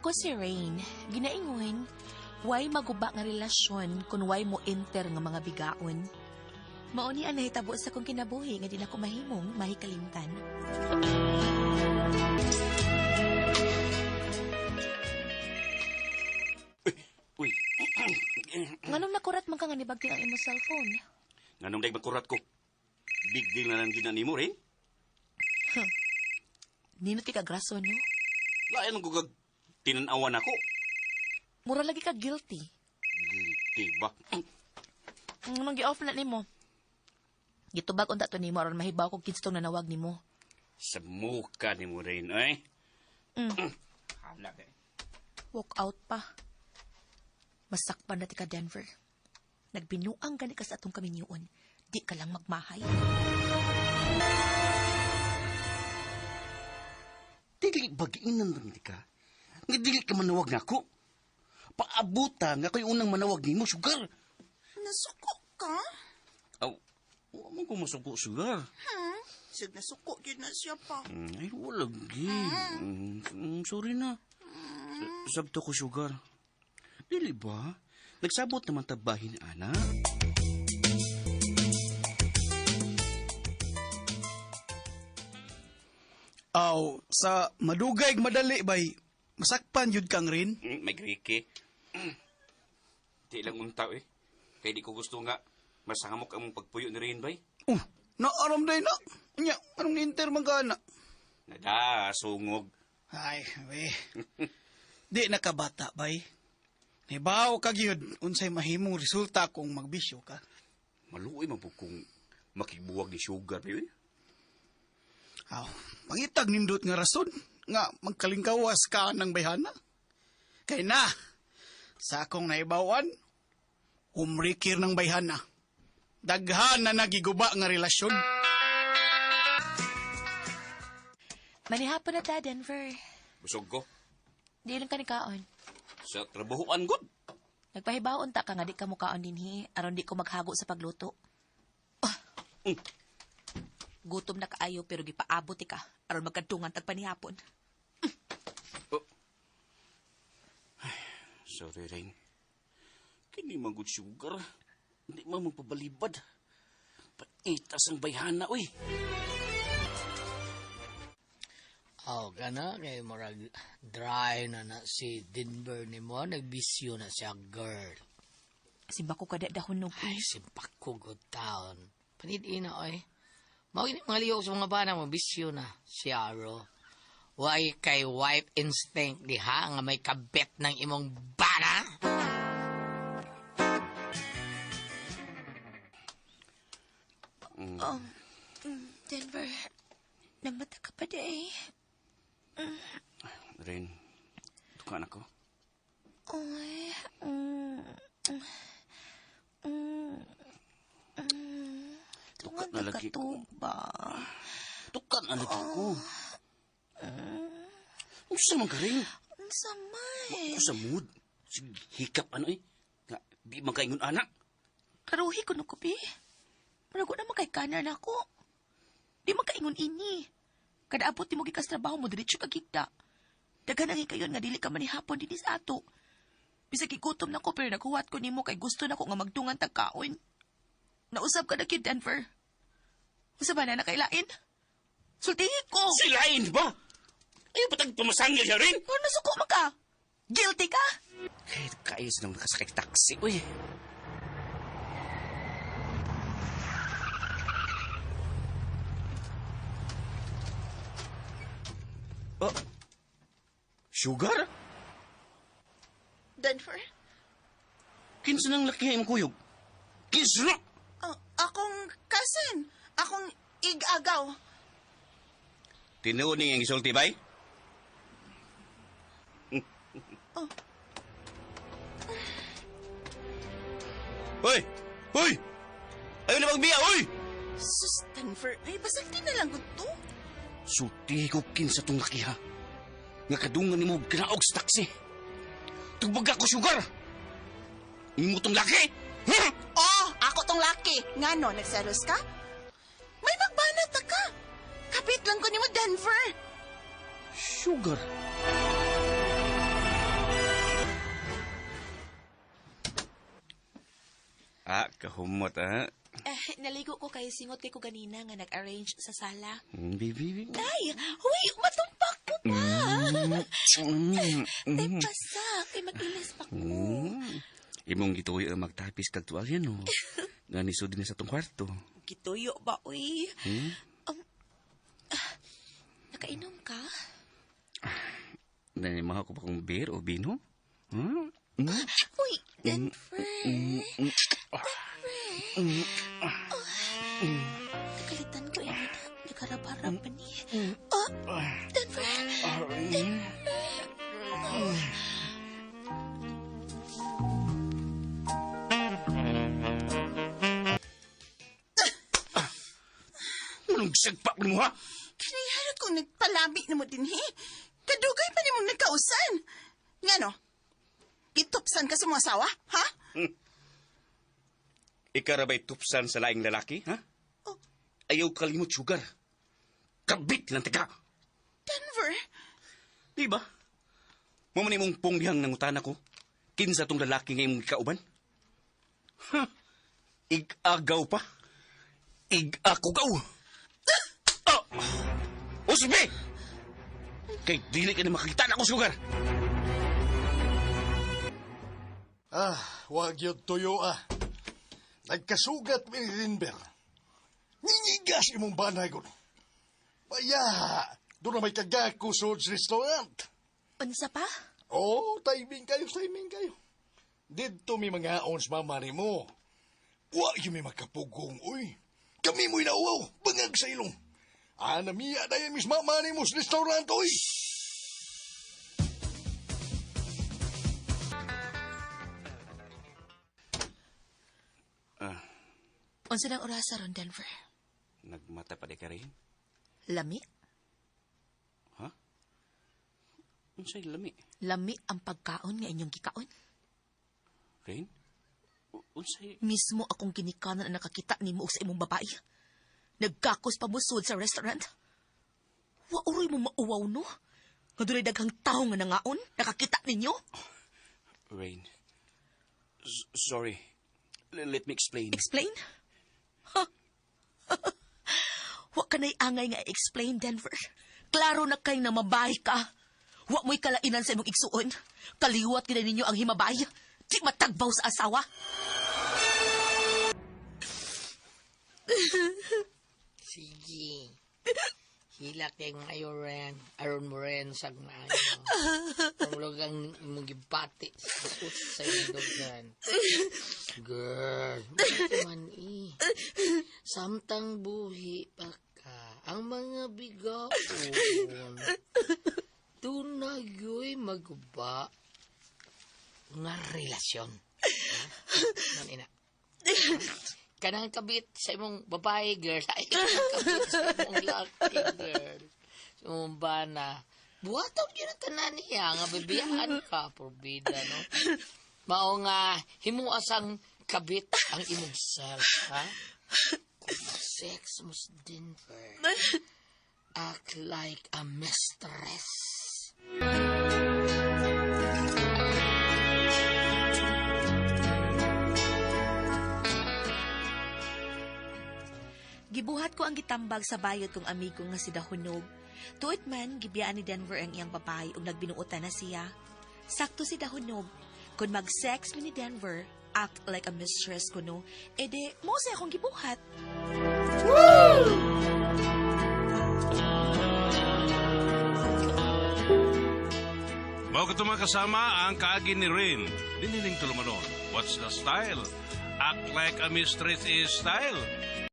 Ako si Rain. Ginaingon, way maguba nga relasyon kung way mo enter nga mga bigaon. Mao ni ang nahitabo sa kong kinabuhi nga di na ko mahimong mahikalimtan. Uy, Nganong nakurat man ka nga nibagtin ang imong cellphone? nganong day magkurat ko? Big deal na lang yun na nimo rin. Nino ti kagraso, no? Lain man kung tinanawan ako. Mura lagi ka guilty. Guilty ba? Nang gi-off na nimo. Gitubag unta to nimo aron mahibaw kog kinsa tong nanawag nimo. Sa muka nimo rin, eh. Mm. Hala kay. Walk out pa. Masakpan na ti ka, Denver. Nagbinuang gani ka sa atong kaminyuon. Di ka lang magmahay. Dili bagiinan lang di ka. Nga dili ka manawag nako. Paabuta nga ko'y unang manawag nimo, sugar. Nasuko ka? Aw, wa man ko masuko, sugar. Sig nasuko yun na siya pa. Ay, wala gi. Sorry na. Sabto ko, sugar. Dili ba? Nagsabot naman tabahin, ana. Aw, sa madugay madali bay, masakpan yun kang rin. May grike. Di lang untaw eh. Kaya di ko gusto nga masamok ang mong pagpuyo ni Rain, bay. Oh, naaram day na. Nya, anong ninter man ka na? Nada, sungog. Ay, we. Di nakabata bay. Nibaw ka gyud unsay mahimong resulta kung magbisyo ka. Maluoy man po kung makibuwag ni Sugar, bay. Eh. Aw, pangitag nindot nga rason nga magkalingkawas ka ng bayhana. Kay na, sa akong naibawan, umrikir ng bayhana. Daghan na nagiguba nga relasyon. Manihapon na ta, Denver. Busog ko. Di lang ka ni kaon. Sa trabahoan, god. Nagpahibaon ta ka nga di ka mukaon dinhi aron di ko maghago sa pagluto. Ah. Mm. Gutom na kaayo pero gipaabot ka aron magkadtungan tag panihapon. Oh. Ay, sorry, Rain. Kini man good sugar. Hindi man magpabalibad. Paitas ang bayhana, uy. Oh, gana kay murag dry na na si Denver ni mo, nagbisyo na siya girl. Simba ko kada dahon og Ay, simpak ko good town. Panid-ina oy. Mao gini mga lihok sa mga bana mo bisyo na siya ro. Way kay wife instinct diha nga may kabet ng imong bana. Denver, namata ka pa di eh. Rain, tukaan ako. Oy, Tuka Tungan na ka lagi ko. ba? Tukan na lagi ko. Unsa man ka, Rain? Unsa man? Ako sa mood. Sige, hikap ano eh. Nga, di man kaingon anak. Karuhi ko no kubi. Murago na man kay kanar na ako. Di man kaingon ini. Kada abot ti mo gikas trabaho mo diretso ka gigda. Daghan ang hikayon nga dili ka manihapon dinhi sa ato. Bisag gigutom na ko pero naghuwat ko nimo kay gusto na ko nga magdungan tag kaon. Nausab ka na kid Denver. Usa ba na nakailain? Sultihi ko. Silain ba? Ayaw patag pumasangil siya rin. Ano nasuko man ka? Guilty ka? Kahit kaayos nang nakasakay taxi, uy. Oh. Sugar? Denver? Kinsa nang laki imong kuyog? Kinsa na? Ah, akong cousin. Akong igagaw. Tinuod ni ang gisulti, bay? Oh. Hoy! Hoy! Ayaw na magbiya, hoy! Sus, Denver. Ay, basalti na lang ko to. Sulti ko kinsa tong laki, ha? Nga kadungan nimo kinaog sa taxi. Tugbaga ko, sugar! Imo tong laki! Ha? Oh, ako tong laki. Ngano, nagselos ka? May magbanat na ka. Kapit lang ko nimo, Denver. Sugar! Kahumot, ha? Eh, naligo ko kay singot kay ko ganina nga nag-arrange sa sala. Baby. Ay, huy, matumpak ko pa. Tay pasa, kay mag-ilis pa ko. Imong gituyo ang magtapis kag tuwalya, no? Nga nisod din sa tong kwarto. Gituyo ba, uy? Hmm? Ah, nakainom ka? Nanimaha ko ba kung beer o bino? Hmm? Uy, Denver. Denver. Oh, nakalitan ko ini na. Nagharap-harap pa ni. Oh, Denver. Denver. Oh. Anong sagpa mo, ha? Kaniharot kung nagpalabi na mo din, he. Kadugay pa ni mong nagkausan. Nga no? Gitupsan ka sa mga asawa, ha? Ikarabay tupsan sa laing lalaki, ha? Oh. Ayaw kalimot sugar. Kabit lang taga. Denver, Di ba? Mo man imong pungdihang nangutana ko. Kinsa tong lalaki nga imong kauban? Ha? Ig-agaw pa? Ig-akugaw? Oh! Usbi! Kay dili ka na makakita na ako sugar. Ah, wag yun tuyo ah. Nagkasugat mi ni Denver. Ningigas imong banay ko. Baya, doon na may kagako sa restaurant. Unsa pa? Oh, timing kayo, timing kayo. Dito may mga ons mama ni mo. Wa yun may makapugong, uy. Kami mo'y nauwaw, bangag sa ilong. Ah, namiya na yan, miss mama ni mo sa restaurant, uy. Unsa nang orasa ron, Denver? Nagmata pa di ka rin? Lami? Ha? Unsay lami? Lami ang pagkaon nga inyong gikaon. Rain? Unsay? Mismo akong ginikanan ang nakakita nimo og sa imong babae. Nagkakos pa mo sud sa restaurant. Wa uroy mo mauwaw no? Nga dunay daghang tawo nga nangaon, nakakita ninyo? Rain. Sorry. Let me explain. Explain? Ha? Wa ka na'y angay nga i-explain, Denver. Klaro na kay na mabahi ka. Wa mo'y kalainan sa imong igsuon. Kaliwat gina ninyo ang himabay. Di matagbaw sa asawa. Sige. Hilak kay ngayo ren. Aron mo ren sag maayo. Pamulog ang imong gibati sa ut sa indugan. Girl, bakit man eh. Samtang buhi pa ka, ang mga bigaon, tunayo'y maguba nga relasyon. Ha? Man ina. Kanang kabit sa imong babae, girl. Ay, kanang kabit sa imong laki, girl. Sa imong bana. Buhaton yun ang tanan niya, nga bibiyaan ka, porbida, no? Mao nga, himuas ang kabit ang imong self, ha? Kung sex mo sa Denver, act like a mistress. Gibuhat ko ang gitambag sa bayot kong amigo nga si Dahunog. Tuit man, gibiyaan ni Denver ang iyang babae ug nagbinuotan na siya. Sakto si Dahunog. Kung mag-sex mi ni Denver, act like a mistress kuno, ede, mo sa akong gibuhat. Mao kato mga kasama ang kaagi ni Rain. Diniling tulumanon. What's the style? Act like a mistress is style.